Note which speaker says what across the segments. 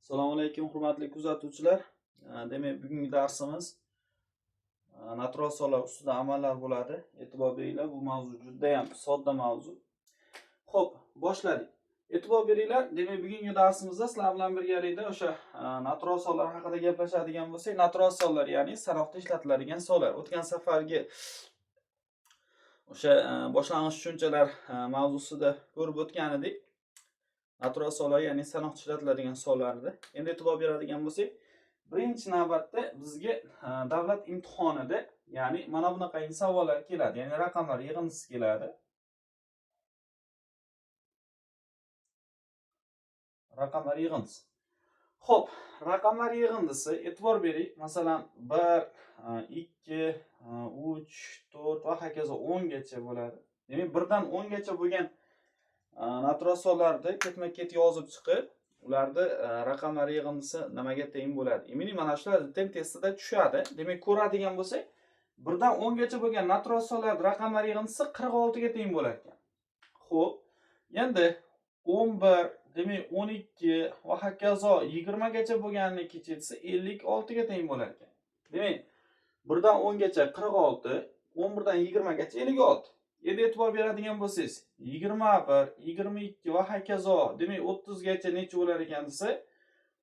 Speaker 1: Assalomu alaykum, hurmatli kuzatuvchilar. Demak, bugungi darsimiz natural sonlar ustida amallar bo'ladi. E'tibor beringlar, bu mavzu juda ham sodda mavzu. Xo'p, boshladik. E'tibor beringlar, demak, bugungi darsimizda sizlar bilan birgalikda o'sha natural sonlar haqida gaplashadigan bo'lsak, natural sonlar, ya'ni sanoqda ishlatiladigan sonlar. O'tgan safargi o'sha boshlang'ich tushunchalar mavzusida ko'rib o'tgan edik. Natural sonlar, ya'ni sanoqda ishlatiladigan sonlarni. Endi e'tibor beradigan bo'lsak, birinchi navbatda bizga davlat imtihonida, ya'ni mana bunaqangi savollar keladi, ya'ni raqamlar yig'indisi keladi. Raqamlar yig'indisi. Xo'p, raqamlar yig'indisi, e'tibor bering, masalan, 1, 2, 3, 4 va hokazo 10 gacha bo'ladi. Demak, 1 dan 10 gacha bo'lgan natural sonlarni ketma-ket yozib chiqib, ularni raqamlar yig'indisi nimaga teng bo'ladi? Imini mana shular tem testida tushadi. Demak, ko'radigan bo'lsak, 1 dan 10 gacha bo'lgan natural sonlar raqamlar yig'indisi 46 ga teng bo'lar ekan. Xo'p, endi 11, demak 12 va hokazo 20 gacha bo'lganini kechirsa 56 ga teng bo'lar ekan. Demak, 1 dan 10 gacha 46, 11 dan 20 gacha 56. Endi e'tibor beradigan bo'lsangiz, 21, 22 va hokazo, demak 30 gacha necha bo'lar ekan desa,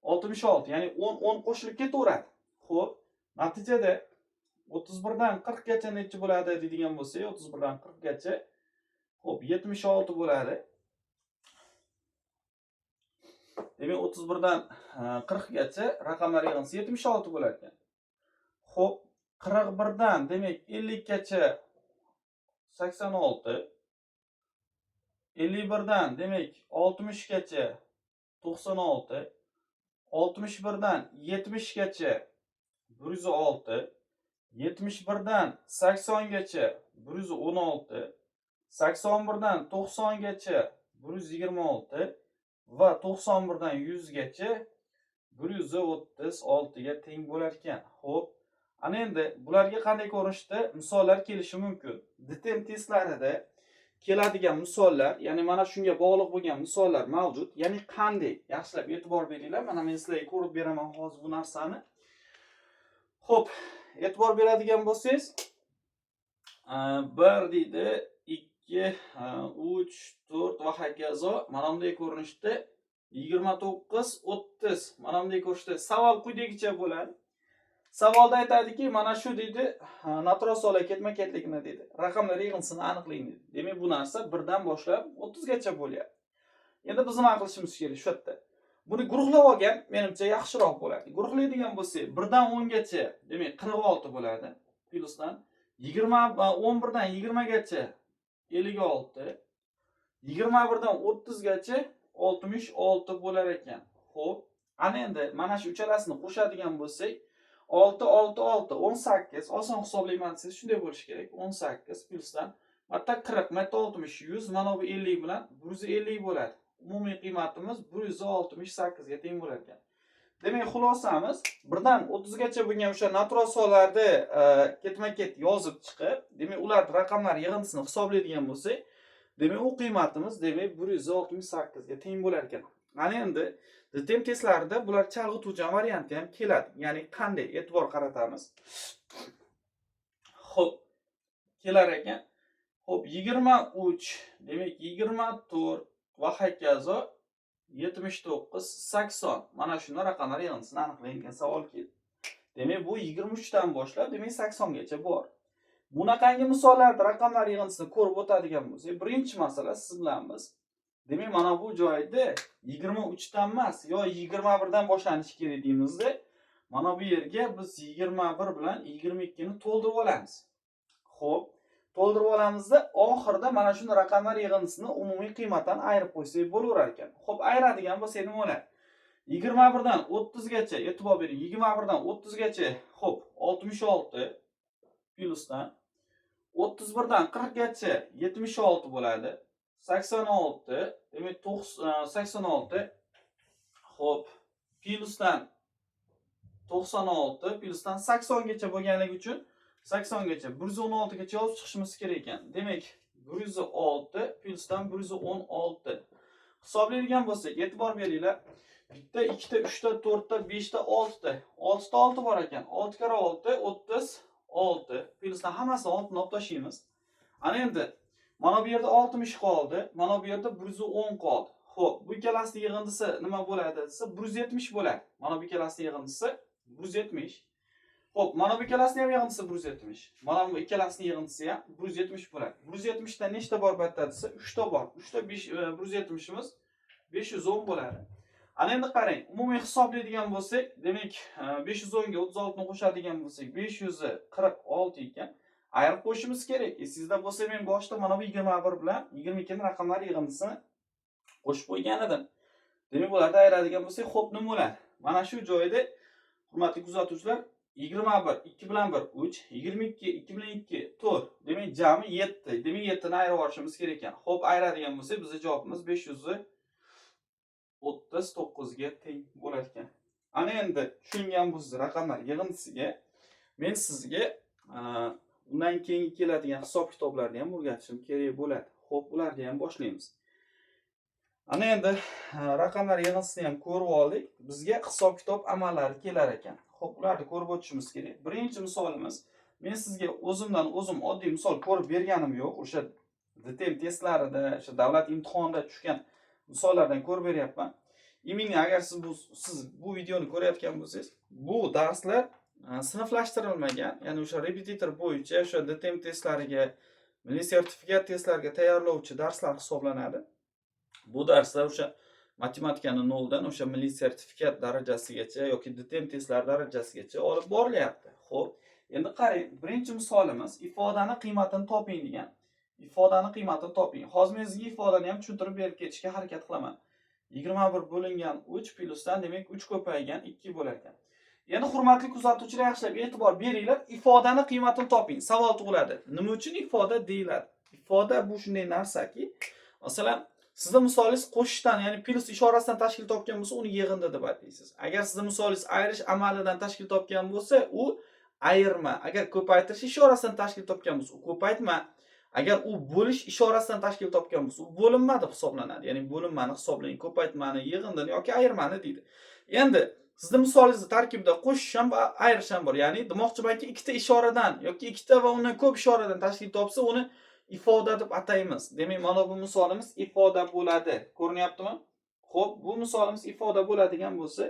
Speaker 1: 66, ya'ni 10 10 qo'shilib ketaveradi. Xo'p, natijada 31 dan 40 gacha necha bo'ladi deydigan bo'lsak, 31 dan 40 gacha, xo'p, 76 bo'ladi. Demak, 31 dan 40 gacha raqamlar yig'indisi 76 bo'lar ekan. Xo'p, 41 dan demak 50 gacha 86, 51 dan demak 60 gacha 96, 61 dan 70 gacha 106, 71 dan 80 gacha 116, 81 dan 90 gacha 126 va 91 dan 100 gacha 136 ga teng bo'lar ekan. Xo'p, ana endi bularga qanday ko'rinishda misollar kelishi mumkin? DTM testlarida keladigan misollar, ya'ni mana shunga bog'liq bo'lgan misollar mavjud. Ya'ni qanday? Yaxshilab e'tibor beringlar. Mana men sizlarga ko'rib beraman hozir bu narsani. Xo'p, e'tibor beradigan bo'lsangiz, 1 deydi, 2, 3, 4 va hokazo mana bunday ko'rinishda 29, 30 mana bunday ko'rinishda savol quyidagicha bo'ladi. Savolda aytadiki, mana shu deydi, natural sonlar ketma-ketligini deydi. Raqamlar yig'indisini aniqlang deydi. Demak, bu narsa 1 dan boshlab 30 gacha bo'lyapti. Endi biz nima qilishimiz kerak shu yerda? Buni guruhlab olgan menimcha yaxshiroq bo'ladi. Guruhlaydigan bo'lsak, 1 dan 10 gacha, demak 46 bo'ladi. Plyusdan 11 dan 20 gacha 56, 21 dan 30 gacha 66 bo'lar ekan. Xo'p, ana endi mana shu uchalasini qo'shadigan bo'lsak, 6, 6, 6, 18, oson hisoblayman desangiz shunday bo'lishi kerak. 18 plyusdan marta 40, marta 60, 100, mana bu 50 bilan 150 bo'ladi. Umumiy qiymatimiz 168 ga teng bo'lar ekan. Demak, xulosamiz 1 dan 30 gacha bo'lgan o'sha natural sonlarni ketma-ket yozib chiqib, demak, ular raqamlar yig'indisini hisoblaydigan bo'lsak, demak, u qiymatimiz demak 168 ga teng bo'lar ekan. Ana endi DTM testlarida bular chalg'ituvchan varianti ham keladi. Ya'ni qanday e'tibor qaratamiz? Xo'p, kelar ekan. Xo'p, 23, demak 24 va hokazo 79, 80. Mana shuni raqamlar yig'indisini aniqlang degan savol keldi. Demak, bu 23 dan boshlab, demak 80 gacha bor. Bunaqangi misollarda raqamlar yig'indisini ko'rib o'tadigan bo'lsak, birinchi masala siz bilan biz. Demak, mana bu joyda 23 dan emas, yo 21 dan boshlanishi kerak deymizda. Mana bu yerga biz 21 bilan 22 ni to'ldirib olamiz. Xo'p, to'ldirib olamizda, oxirida mana shuni raqamlar yig'indisini umumiy qiymatdan ayirib qo'ysak bo'laverar ekan. Xo'p, ayiradigan bo'lsak nima bo'ladi? 21 dan 30 gacha, e'tibor bering, 21 dan 30 gacha, xo'p, 66 plyusdan 31 dan 40 gacha 76 bo'ladi. 86, demak 86, xo'p, plyusdan 96 plyusdan 80 gacha bo'lganligi uchun 80 gacha 116 gacha yozib chiqishimiz kerak ekan. Demak, 106 plyusdan 116. Hisoblaydigan bo'lsak, e'tibor beringlar. Bitta, ikkita, uchta, to'rtta, beshta, oltita. Oltita olti bor ekan. 6 karra 6 36. Plyusdan hammasini 6 ni olib tashlaymiz. Ana endi mana bu yerda 60 qoldi, mana bu yerda 110 qoldi. Xo'p, bu ikkalasini yig'indisi nima bo'ladi desa, 170 bo'ladi. Mana bu ikkalasini yig'indisi 170. Xo'p, mana bu ikkalasini ham yig'indisi 170. Mana bu ikkalasini yig'indisi ham 170 bo'ladi. 170 dan nechta bor bu yerda desa, 3 ta bor. 3 ta 5 170imiz 510 bo'ladi. Ana endi qarang, umumiy hisoblaydigan bo'lsak, demak, 510 ga 36 ni qo'shadigan bo'lsak, 546 ekan. Ayirib qo'yishimiz kerak. Esingizda bo'lsa, men boshida mana bu 21 bilan 22 ning raqamlar yig'indisini qo'shib qo'ygan edim. Demak, bularni ayiradigan bo'lsak, xo'p, nima bo'ladi? Mana shu joyda, hurmatli kuzatuvchilar, 21 2 bilan 1 3, 22 2 bilan 2 4. Demak, jami 7. Demak, 7 ni ayirib olishimiz kerak ekan. Xo'p, ayiradigan bo'lsak, bizning javobimiz 539 ga teng bo'lar ekan. Ana endi tushungan bo'lsangiz raqamlar yig'indisiga, men sizga undan keyingi keladigan hisob kitoblarni ham o'rgatishim kerak bo'ladi. Xo'p, ularni ham boshlaymiz. Ana endi raqamlar yig'indisini ham ko'rib oldik. Bizga hisob kitob amallari kelar ekan. Xo'p, ularni ko'rib o'tishimiz kerak. Birinchi misolimiz, men sizga o'zimdan o'zim oddiy misol ko'rib berganim yo'q. O'sha DTM testlarida, o'sha davlat imtihonida tushgan misollardan ko'rib beryapman. Именно agar siz bu videoni ko'rayotgan bo'lsangiz, bu darslar sinflashtirilmagan, ya'ni o'sha repetitor bo'yicha o'sha DTM testlariga, milliy sertifikat testlariga tayyorlovchi darslar hisoblanadi. Bu darslar o'sha matematikani noldan o'sha milliy sertifikat darajasigacha yoki DTM testlari darajasigacha olib borilyapti. Xo'p, endi qarang, birinchi misolimiz ifodani qiymatini toping degan. Ifodani qiymatini toping. Hozir men sizga ifodani ham tushuntirib berib ketishga harakat qilaman. 21 bo'lingan 3 plyusdan, demak, 3 ko'paygan 2 bo'lar ekan. Endi, hurmatli kuzatuvchilar, yaxshilab e'tibor beringlar, ifodani qiymatini toping. Savol tug'iladi. Nima uchun ifoda deyiladi? Ifoda bu shunday narsaki, masalan, sizni misolingiz qo'shishdan, ya'ni plyus ishorasidan tashkil topgan bo'lsa, uni yig'indi deb ataysiz. Agar sizni misolingiz ayirish amalidan tashkil topgan bo'lsa, u ayirma. Agar ko'paytirish ishorasidan tashkil topgan bo'lsa, u ko'paytma. Agar u bo'lish ishorasidan tashkil topgan bo'lsa, u bo'linma deb hisoblanadi. Ya'ni bo'linmani hisoblang, ko'paytmani, yig'indini yoki ayirmani deydi. Endi sizni misolingizni tarkibida qo'shish ham va ayirish ham bor. Ya'ni demoqchimanki, ikkita ishoradan yoki ikkita va undan ko'p ishoradan tashkil topsa, uni ifoda deb ataymiz. Demak, mana bu misolimiz ifoda bo'ladi. Ko'rinyaptimi? Xo'p, bu misolimiz ifoda bo'ladigan bo'lsa,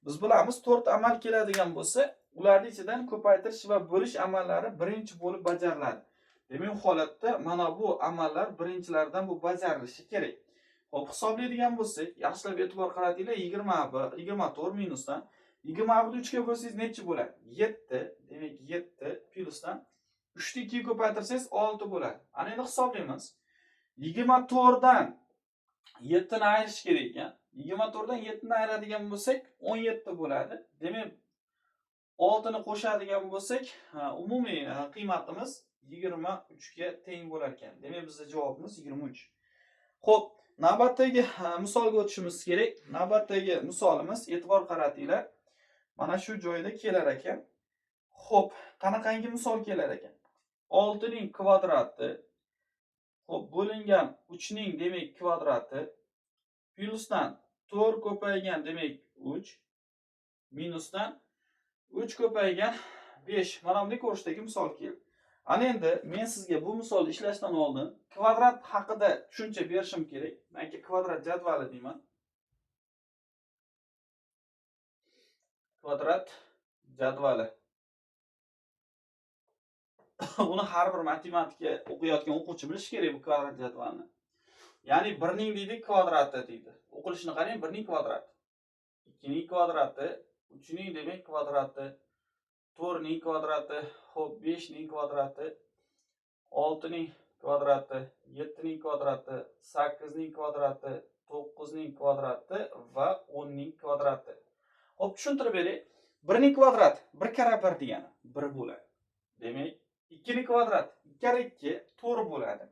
Speaker 1: biz bilamiz, to'rt amal keladigan bo'lsa, ularning ichidan ko'paytirish va bo'lish amallari birinchi bo'lib bajariladi. Demak, u holatda mana bu amallar birinchilardan bu bajarilishi kerak. Xo'p, hisoblaydigan bo'lsak, yaxshilab e'tibor qaratinglar, 21, 24 minusdan 21 ni 3 ga bo'lsangiz nechi bo'ladi? 7. Demak, 7 plyusdan 3 ni 2 ga ko'paytirsangiz 6 bo'ladi. Ana endi hisoblaymiz. 24 dan 7 ni ayirish kerak ekan. 24 dan 7 ni ayiradigan bo'lsak, 17 bo'ladi. Demak, 6 ni qo'shadigan bo'lsak, umumiy qiymatimiz 23 ga teng bo'lar ekan. Demak, bizning javobimiz 23. Xo'p, navbatdagi misolga o'tishimiz kerak. Navbatdagi misolimiz, e'tibor qaratinglar. Mana shu joyda kelar ekan. Xo'p, qanaqangi misol kelar ekan? 6 ning kvadrati, xo'p, bo'lingan 3 ning, demak, kvadrati plyusdan 4 ko'paygan, demak, 3 minusdan 3 ko'paygan 5. Mana bunday ko'rinishdagi misol keldi. Ana endi men sizga bu misolni ishlashdan oldin kvadrat haqida tushuncha berishim kerak. Manki kvadrat jadvali deyman. Kvadrat jadvali. Uni har bir matematika o'qiyotgan o'quvchi bilishi kerak bu kvadrat jadvalini. Ya'ni 1 ning deydi kvadrati deydi. O'qilishini qarang, 1 ning kvadrati. 2 ning kvadrati, 3 ning, demak, kvadrati, 4 ning kvadrati, xo'p, 5 ning kvadrati, 6 ning kvadrati, 7 ning kvadrati, 8 ning kvadrati, 9 ning kvadrati va 10 ning kvadrati. Xo'p, tushuntirib beray. 1 ning kvadrati 1 karra 1 degani 1 bo'ladi. Demak, 2 ning kvadrati 2 karra 2 4 bo'ladi.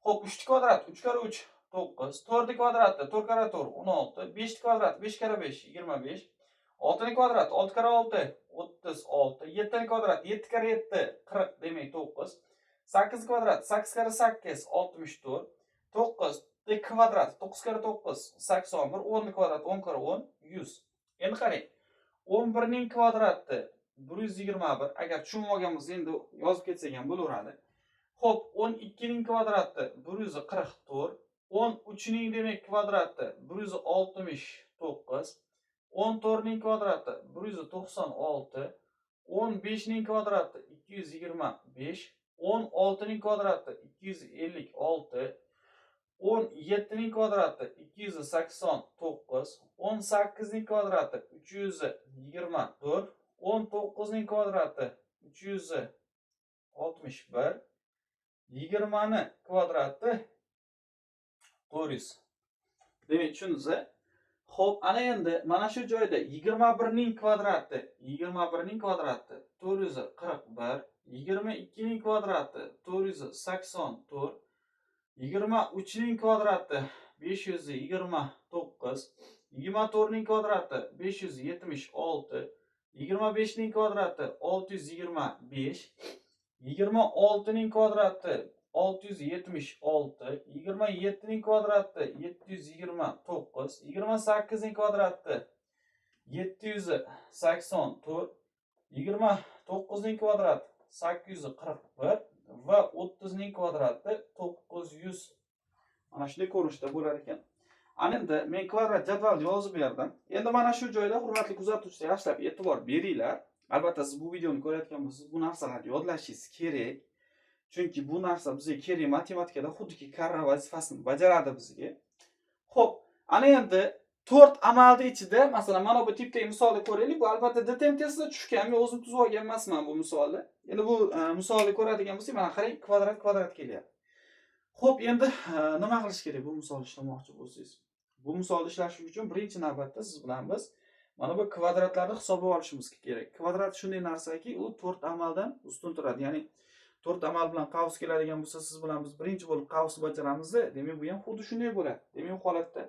Speaker 1: Xo'p, 3 ning kvadrati 3 karra 3 9, 4 ning kvadrati 4 karra 4 16, 5 ning kvadrati 5 karra 5 25, 6 ning kvadrati 6 karra 6 36, 7 ning kvadrati 7 karra 7 40, demak 9, 8 kvadrat 8 karra 8 64, 9 Kvadrat 9 karra 9 81, 10 kvadrat 10 karra 10 100. Endi qarang, 11 ning kvadrati 121. Agar tushunib olgan bo'lsangiz endi yozib ketsak ham bo'laveradi. Xo'p, 12 ning kvadrati 144, 13 ning demak kvadrati 169, 14 ning kvadrati 196, 15 ning kvadrati 225, 16 ning kvadrati 256, 17 ning kvadrati 289, 18 ning kvadrati 324, 19 ning kvadrati 361, 20 ni kvadrati 400. Demak, tushundingiz? Xo'p, ana endi mana shu joyda 21 ning kvadrati, 21 ning kvadrati 441, 22 ning kvadrati 484, 23 ning kvadrati 529, 24 ning kvadrati 576, 25 ning kvadrati 625, 26 ning kvadrati 676, 27 ning kvadrati 729, 28 ning kvadrati 784, 29 ning kvadrati 841 va 30 ning kvadrati 900. Mana shunday ko'rinishda bo'lar ekan. Ana endi men kvadrat jadvalni yozib berdim. Endi mana shu joyda hurmatli kuzatuvchilar yaxshilab e'tibor beringlar. Albatta siz bu videoni ko'rayotgan bo'lsangiz bu narsalarni yodlashingiz kerak. Chunki bu narsa bizga kerak, matematikada xuddiki karra vazifasini bajaradi bizga. Xo'p, ana endi 4 amalni ichida, masalan, mana bu tipdagi misolni ko'raylik. Bu albatta DTM testida tushgan, men o'zim tuzib olgan emasman bu misolni. Endi bu misolni ko'radigan bo'lsak, mana qarang, kvadrat kvadrat kelyapti. Xo'p, endi nima qilish kerak bu misolni ishlamoqchi bo'lsangiz? Bu misolni ishlash uchun birinchi navbatda siz bilan biz mana bu kvadratlarni hisoblab olishimiz kerak. Kvadrat shunday narsaki, u 4 amaldan ustun turadi. Ya'ni 4 amal bilan qavs keladigan bo'lsa, siz bilan biz birinchi bo'lib qavsni bajaramiz-da, demak bu ham xuddi shunday bo'ladi. Demak, bu holatda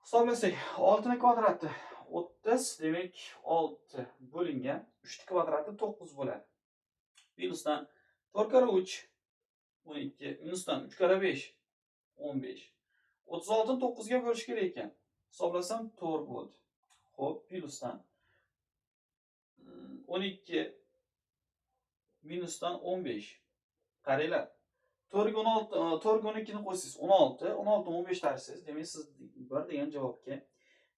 Speaker 1: hisoblasak, 6 ning kvadrati 30, demak 6 bo'lingan 3 ning kvadrati 9 bo'ladi. Minusdan 4 karra 3 12, minusdan 3 karra 5 15. 36 ni 9 ga bo'lish kerak ekan. Hisoblasam 4 bo'ldi. Xo'p, plyusdan 12 minusdan 15. Qaranglar. 4 ga 16, 4 ga 12 ni qo'ysangiz 16, 16 ni 15 tashlaysiz, demak siz 1 degan javobga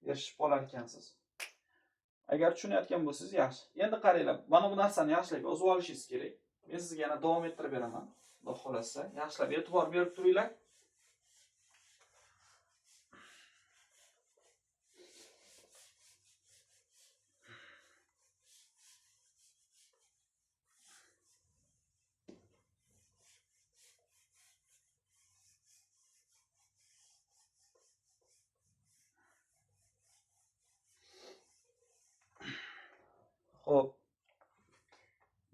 Speaker 1: erishib qolar ekansiz. Agar tushunayotgan bo'lsangiz yaxshi. Endi qaranglar, mana bu narsani yaxshilab yozib olishingiz kerak. Men sizga yana davom ettirib beraman. Xudo xolasa, yaxshilab e'tibor berib turinglar. Xo'p.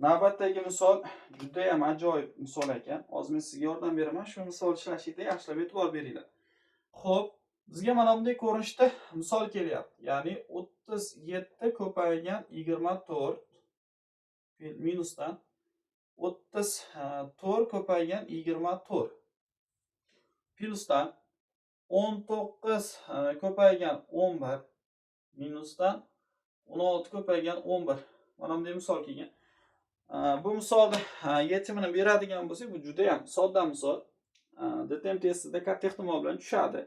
Speaker 1: Navbatdagi misol juda ham ajoyib misol ekan. Hozir men sizga yordam beraman. Shu misol ishlashida yaxshilab e'tibor beringlar. Xo'p, bizga mana bunday ko'rinishda misol kelyapti. Ya'ni 37 ko'paygan 24 minusdan 34 ko'paygan 24 plyusdan 19 ko'paygan 11 minusdan 16 ko'paygan 11. Mana bunday misol kelgan. Bu misolni yechimini beradigan bo'lsak, bu juda ham sodda misol. DTM testida katta ehtimol bilan tushadi.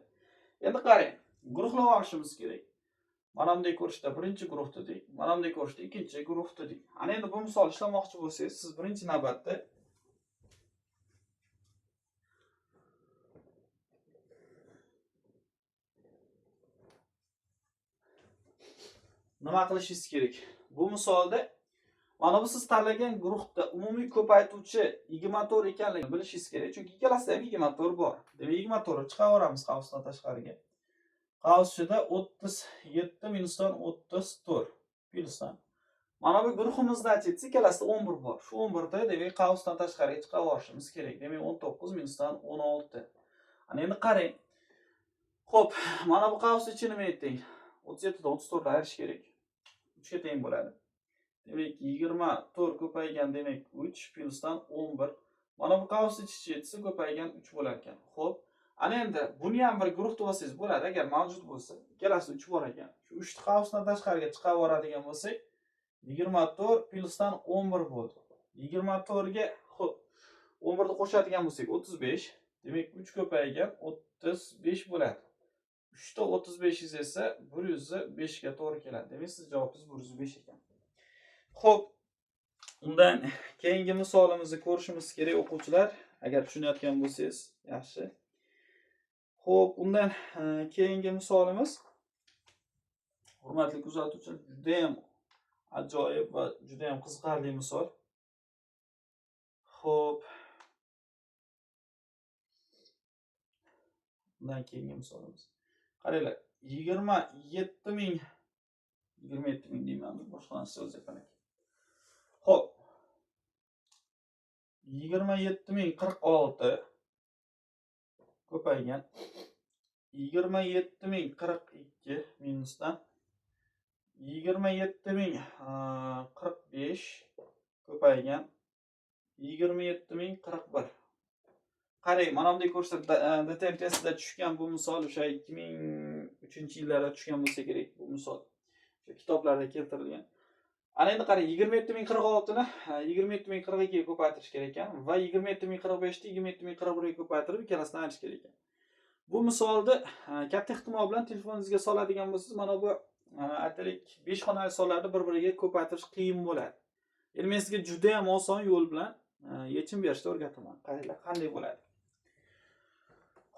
Speaker 1: Endi qarang, guruhlab olishimiz kerak. Mana bunday ko'rinishda birinchi guruh dedik, mana bunday ko'rinishda ikkinchi guruh dedik. Ana endi bu misolni ishlamoqchi bo'lsangiz, siz birinchi navbatda nima qilishingiz kerak? Bu misolda mana bu siz tanlagan guruhda umumiy ko'paytuvchi 24 ekanligini bilishingiz kerak. Chunki ikkalasida ham 24 bor. Demak, 24 ni chiqaraveramiz qavsdan tashqariga. Qavs ichida 37 minusdan 34 plyusdan. Mana bu guruhimizda aytsak, ikkalasida 11 bor. Shu 11 ni demak qavsdan tashqariga chiqarib olishimiz kerak. Demak, 19 minusdan 16. Ana endi qarang. Xo'p, mana bu qavs ichi nima teng? 37 dan 34 ni ayirish kerak. 3 ga teng bo'ladi. Demak, 24 ko'paygan demak 3 plyusdan 11. Mana bu qavs ichi 7 ko'paygan 3 bo'lar ekan. Xo'p, Ana endi buni ham bir guruh qilib olsangiz bo'ladi, agar mavjud bo'lsa. Ikkalasi 3 bor ekan. Shu 3 ni qavsdan tashqariga chiqarib yuboradigan bo'lsak, 24 plyusdan 11 bo'ldi. 24 ga xo'p, 11 ni qo'shadigan bo'lsak 35, demak 3 ko'paygan 35 bo'ladi. 3 ta 35 esa 105 ga to'g'ri keladi. Demak, siz javobingiz 105 ekan. Xo'p, undan keyingi misolimizni ko'rishimiz kerak o'quvchilar. Agar tushunayotgan bo'lsangiz, yaxshi. Xo'p, undan keyingi misolimiz, hurmatli kuzatuvchilar, juda ham ajoyib va juda ham qiziqarli misol. Xo'p. Undan keyingi misolimiz. Qaranglar, 27 ming deyman, boshqa narsa yozyapman ekan. Xo'p. 27046 ko'paygan 27042 minusdan 27045 ko'paygan 27041. Qarang, mana bunday ko'rsatib DTM testida tushgan bu misol o'sha 2003-yillarda tushgan bo'lsa kerak bu misol. O'sha kitoblarda keltirilgan. Ana endi qarang, 27046 ni 27042 ga ko'paytirish kerak ekan va 27045 ni 27041 ga ko'paytirib ikkalasini ayirish kerak ekan. Bu misolni katta ehtimol bilan telefoningizga soladigan bo'lsangiz, mana bu aytaylik 5 xonali sonlarni bir-biriga ko'paytirish qiyin bo'ladi. Endi men sizga juda ham oson yo'l bilan yechim berishni o'rgataman. Qaranglar, qanday bo'ladi.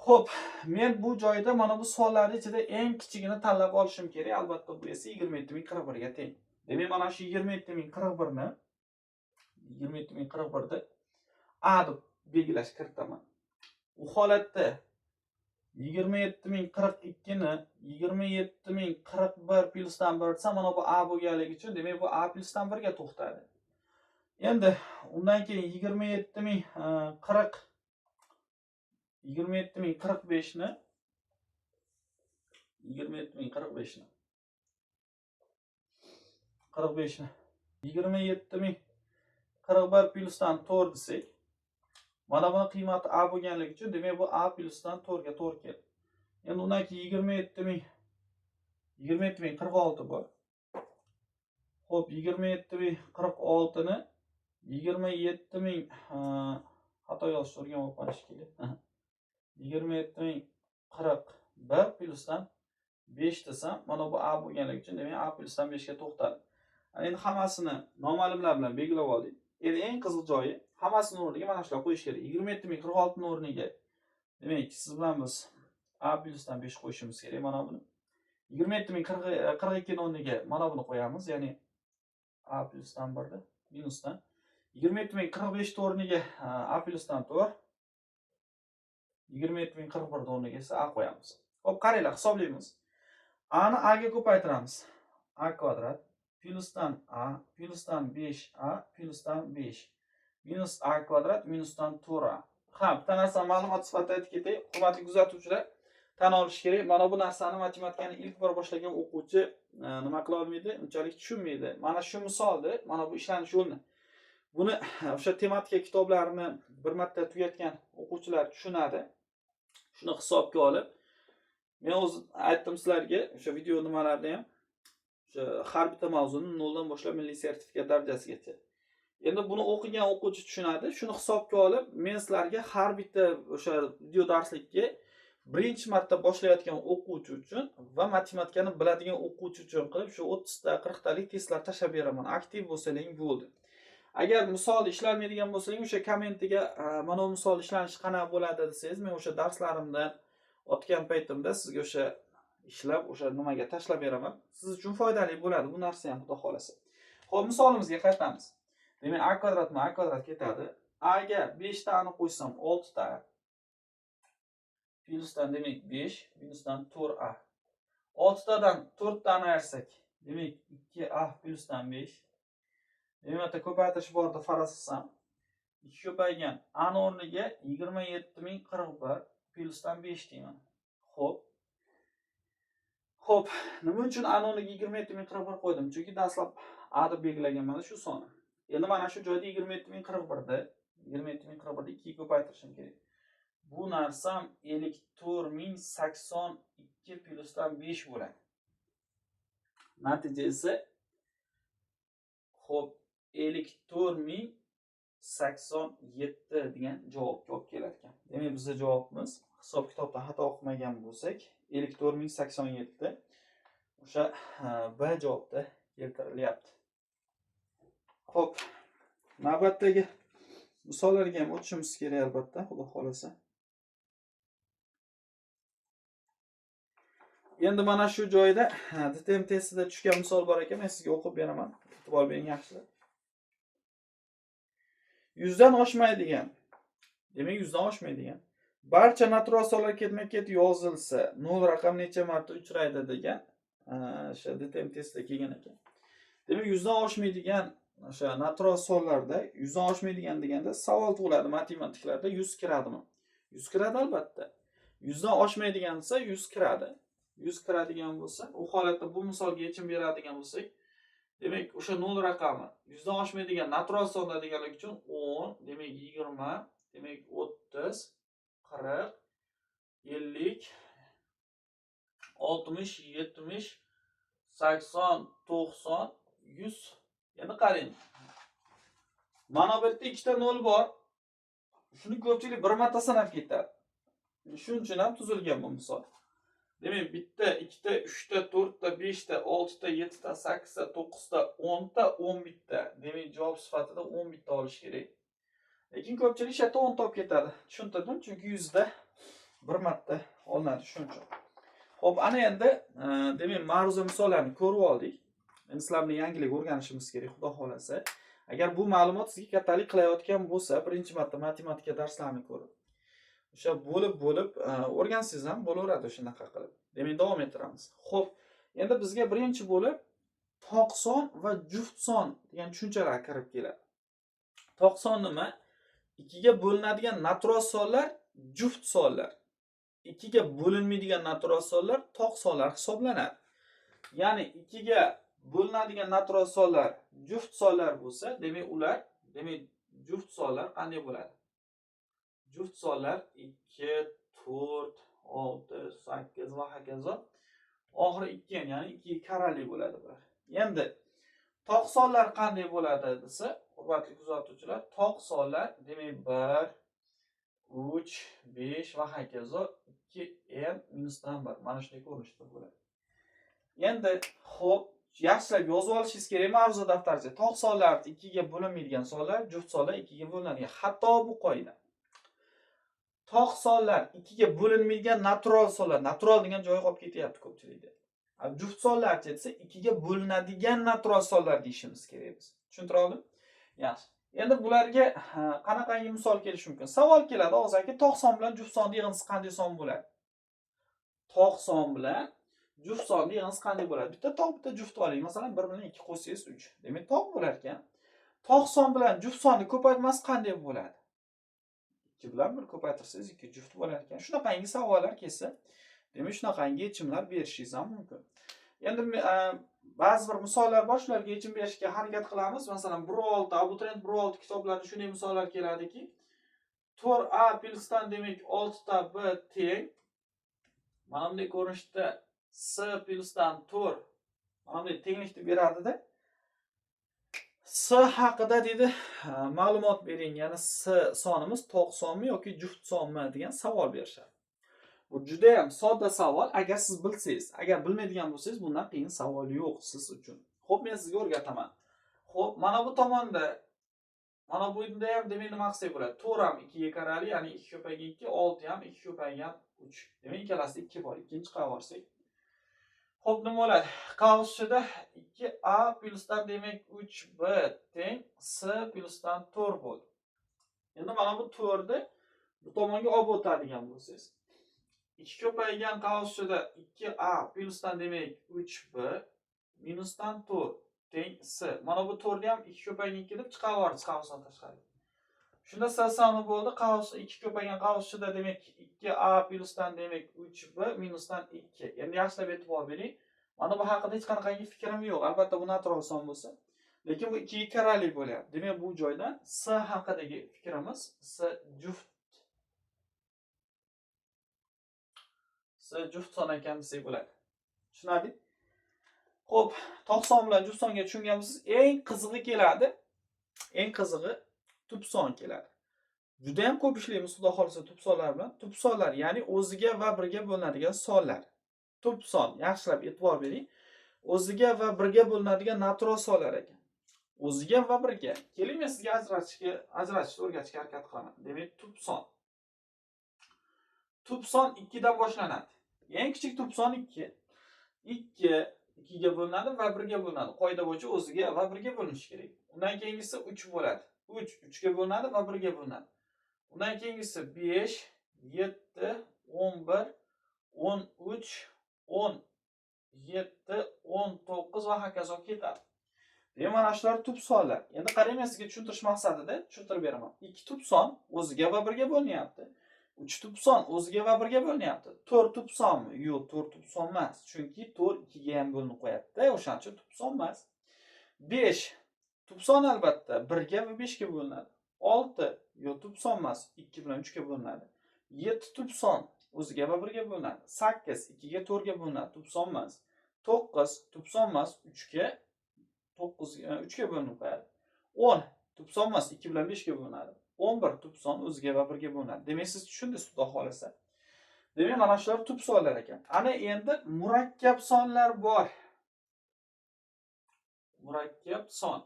Speaker 1: Xo'p, men bu joyda mana bu sonlarning ichida eng kichigini tanlab olishim kerak. Albatta bu esa 27041 ga teng. Demak, mana shu 27041 ni 27041 ni A deb belgilash kiritaman. U holatda 27042 ni 27041 plyusdan 1 desam, mana bu A bo'lganligi uchun, demak bu A plyusdan 1 ga to'xtadi. Endi undan keyin 27045 ni 27045 ni 45 ni 27041 plyusdan 4 desak, mana buni qiymati A bo'lganligi uchun, demak bu A plyusdan 4 ga to'g'ri keldi. Endi undan keyin 27046 bor. Xo'p, 27046 ni 27000 xato yozishni o'rganib shekilli. 27041 plyusdan 5 desam, mana bu A bo'lganligi uchun, demak A plyusdan 5 ga to'xtadi. Endi hammasini noma'lumlar bilan belgilab oldik. Endi eng qiziq joyi, hammasini o'rniga mana shular qo'yish kerak. 27046 ning o'rniga, demak siz bilan biz A plyusdan 5 qo'yishimiz kerak mana buni. 27042 ning o'rniga mana buni qo'yamiz, ya'ni A plyusdan 1 ni minusdan 27045 ning o'rniga A plyusdan 4, 27041 ning o'rniga esa A qo'yamiz. Xo'p, qaranglar, hisoblaymiz. A ni A ga ko'paytiramiz. A kvadrat plyusdan A plyusdan 5A plyusdan 5 minus A kvadrat minusdan 4A. Ha, bitta narsani ma'lumot sifatida aytib ketay, hurmatli kuzatuvchilar, tan olish kerak, mana bu narsani matematikani ilk bor boshlagan o'quvchi nima qila olmaydi, unchalik tushunmaydi. Mana shu misolni, mana bu ishlanish yo'lini, buni o'sha tematika kitoblarini bir marta tugatgan o'quvchilar tushunadi. Shuni hisobga olib, men o'zim aytdim sizlarga o'sha video nimalarda ham, o'sha har bitta mavzuni noldan boshlab milliy sertifikat darajasigacha. Endi buni o'qigan o'quvchi tushunadi. Shuni hisobga olib, men sizlarga har bitta o'sha video darslikka birinchi marta boshlayotgan o'quvchi uchun va matematikani biladigan o'quvchi uchun qilib shu 30 ta 40 talik testlar tashlab beraman. Aktiv bo'lsalaring bo'ldi. Agar misol ishlanmaydigan bo'lsangiz, o'sha kommentiga mana bu misol ishlanishi qanaqa bo'ladi desangiz, men o'sha darslarimdan o'tgan paytimda sizga o'sha ishlab, o'sha nimaga tashlab beraman. Siz uchun foydali bo'ladi bu narsa ham, xudo xolasa. Xo'p, misolimizga qaytamiz. Demak, a kvadratmi a kvadrat ketadi. A ga 5 tani qo'ysam 6 ta. Plyusdan demak 5, minusdan 4a. 6 tadan 4 tani ayirsak, demak 2a plyusdan 5. Demak, bitta ko'paytirish borda faraz qilsam, 2 ko'paygan a ni o'rniga 27041 plyusdan 5 deyman. Xo'p. Xo'p, nima uchun a ni o'rniga 27041 qo'ydim? Chunki dastlab a deb belgilaganman shu sonni. Endi mana shu joyda 27041 ni 27041 ni 2 ga ko'paytirishim kerak. Bu narsam 54 082 plyusdan 5 bo'ladi. Natija esa, xo'p, 54 087 degan javobga olib kelar ekan. Demak, bizning javobimiz, hisob kitobda xato qilmagan bo'lsak, 54 087 o'sha B javobda keltirilyapti. Xo'p, navbatdagi misollarga ham o'tishimiz kerak albatta, Xudo xolasa. Endi mana shu joyda DTM testida tushgan misol bor ekan, men sizga o'qib beraman. E'tibor bering yaxshilab. 100 dan oshmaydigan, demak 100 dan oshmaydigan barcha natural sonlar ketma-ket yozilsa, 0 raqam necha marta uchraydi degan o'sha DTM testida kelgan ekan. Demak, 100 dan oshmaydigan o'sha natural sonlarda, 100 dan oshmaydigan deganda savol tug'iladi matematiklarda, 100 kiradimi? 100 kiradi albatta. 100 dan oshmaydigan desa 100 kiradi. 100 kiradigan bo'lsa, u holatda bu misolga yechim beradigan bo'lsak, demak, o'sha 0 raqami 100 dan oshmaydigan natural sonlar deganligi uchun 10, demak 20, demak 30, 40, 50, 60, 70, 80, 90, 100. Endi qarang. Mana bu yerda ikkita 0 bor. Shuni ko'pchilik bir marta sanab ketadi. Shuning uchun ham tuzilgan bu misol. Demak, bitta, ikkita, uchta, to'rtta, beshta, oltita, yettita, sakkizta, to'qqizta, o'nta, 11 ta. Demak, javob sifatida 11 ta olish kerak. Lekin ko'pchilik shu yerda 10 ta olib ketadi. Tushuntirdim, chunki 100 da bir marta olinadi shuning uchun. Xo'p, ana endi demak, ma'ruza misollarini ko'rib oldik. Endi sizlar bilan yangilik o'rganishimiz kerak, Xudo xolasa. Agar bu ma'lumot sizga kattalik qilayotgan bo'lsa, birinchi marta matematika darslarini ko'rib, o'sha bo'lib-bo'lib o'rgansangiz ham bo'laveradi shunaqa qilib. Demak, davom ettiramiz. Xo'p, endi bizga birinchi bo'lib toq son va juft son degan tushunchalar kirib keladi. Toq son nima? Ikkiga bo'linadigan natural sonlar juft sonlar. Ikkiga bo'linmaydigan natural sonlar toq sonlar hisoblanadi. Ya'ni ikkiga bo'linadigan natural sonlar juft sonlar bo'lsa, demak ular, demak juft sonlar qanday bo'ladi? Juft sonlar 2, 4, 6, 8 va hokazo. Oxiri 2 ham, ya'ni 2 karali bo'ladi bular. Endi toq sonlar qanday bo'ladi desa, hurmatli kuzatuvchilar, toq sonlar demak 1, 3, 5 va hokazo 2 n minusdan 1 mana shunday ko'rinishda bo'ladi. Endi xo'p, yaxshilab yozib olishingiz kerak ma'ruza daftarcha. Toq sonlar ikkiga bo'linmaydigan sonlar, juft sonlar ikkiga bo'linadigan. Hatto bu qoida. Toq sonlar ikkiga bo'linmaydigan natural sonlar. Natural degan joyi qolib ketyapti ko'pchilikda. Juft sonlarchi desa, ikkiga bo'linadigan natural sonlar deyishimiz kerak biz. Tushuntira oldim? Yaxshi. Endi bularga qanaqangi misol kelishi mumkin? Savol keladi og'zaki, toq son bilan juft sonni yig'indisi qanday son bo'ladi? Toq son bilan juft sonni yig'indisi qanday bo'ladi? Bitta toq, bitta juft oling. Masalan, 1 bilan 2 qo'shsangiz 3. Demak, toq bo'lar ekan. Toq son bilan juft sonni ko'paytmasi qanday bo'ladi? 2 bilan 1 ko'paytirsangiz 2 juft bo'lar ekan. Shunaqangi savollar kelsa, demak, shunaqangi yechimlar berishingiz ham mumkin. Endi ba'zi bir misollar bor, shularga yechim berishga harakat qilamiz. Masalan, 1.6, abituriyent 1.6 kitoblarida shunday misollar keladiki, 4a plyusdan demak 6 ta b teng mana bunday ko'rinishda c plyusdan 4, mana bunday tenglikni beradida, c haqida deydi, ma'lumot bering, ya'ni c sonimiz to'q sonmi yoki juft sonmi degan savol berishadi. Bu juda ham sodda savol, agar siz bilsangiz. Agar bilmaydigan bo'lsangiz, bundan qiyin savol yo'q siz uchun. Xo'p, men sizga o'rgataman. Xo'p, mana bu tomonda, mana bunda ham demak nima qilsak bo'ladi? 4 ham 2 ga karali, ya'ni 2 ko'paygan 2, 6 ham 2 ko'paygan 3. Demak, ikkalasida 2 bor. 2 chiqarib yuborsak. Xo'p, nima bo'ladi? Qavs ichida 2a plyusdan demak 3b teng c plyusdan 4 bo'ldi. Endi mana bu 4 ni bu tomonga olib o'tadigan bo'lsangiz, 2 ko'paygan qavs ichida 2a plyusdan demak 3b minusdan 4 teng c. Mana bu 4 ni ham 2 ko'paygan 2 deb chiqarib yubordik qavsdan tashqari. Shunda c soni bo'ldi. Qavs 2 ko'paygan qavs ichida demak 2a plyusdan demak 3b minusdan 2. Endi yaxshilab e'tibor bering. Mana bu haqida hech qanaqangi fikrim yo'q. Albatta bu natural son bo'lsa, lekin bu 2 karali bo'lyapti. Demak, bu joydan c haqidagi fikrimiz c juft. Juft son ekan desak bo'ladi. Tushunarli? Xo'p, to'q son bilan juft songa tushungan bo'lsangiz, eng qizig'i keladi. Eng qizig'i tub son keladi. Juda ham ko'p ishlaymiz xudo xolisa tub sonlar bilan. Tub sonlar, ya'ni o'ziga va birga bo'linadigan sonlar. Tub son, yaxshilab e'tibor bering. O'ziga va birga bo'linadigan natural sonlar ekan. O'ziga va birga. Keling, men sizga ajratishni o'rgatishga harakat qilaman. Demak, tub son. Tub son 2 dan boshlanadi. Eng kichik tub son 2. 2 2 ga bo'linadi va 1 ga bo'linadi. Qoida bo'yicha o'ziga va 1 ga bo'linishi kerak. Undan keyingisi 3 bo'ladi. 3 3 ga bo'linadi va 1 ga bo'linadi. Undan keyingisi 5, 7, 11, 13, 17, 19 va hokazo ketadi. Demak, mana shular tub sonlar. Endi qarang, men sizga tushuntirish maqsadida tushuntirib beraman. 2 tub son o'ziga va 1 ga bo'linyapti. 3 tub son o'ziga va 1 ga bo'linyapti. 4 tub sonmi? Yo'q, 4 tub son emas. Chunki 4 2 ga ham bo'linib qo'yapti. O'shaning uchun tub son emas. 5 tub son albatta 1 ga va 5 ga bo'linadi. 6 yo'q, tub son emas, 2 bilan 3 ga bo'linadi. 7 tub son o'ziga va 1 ga bo'linadi. 8 2 ga 4 ga bo'linadi, tub son emas. 9 tub son emas, 3 ga 9 3 ga bo'linib qo'yadi. 10 tub son emas, 2 bilan 5 ga bo'linadi. 11 tub son o'ziga va 1 ga bo'linadi. Demak, siz tushundingiz xudo xolasa. Demak, mana shular tub sonlar ekan. Ana endi murakkab sonlar bor. Murakkab son.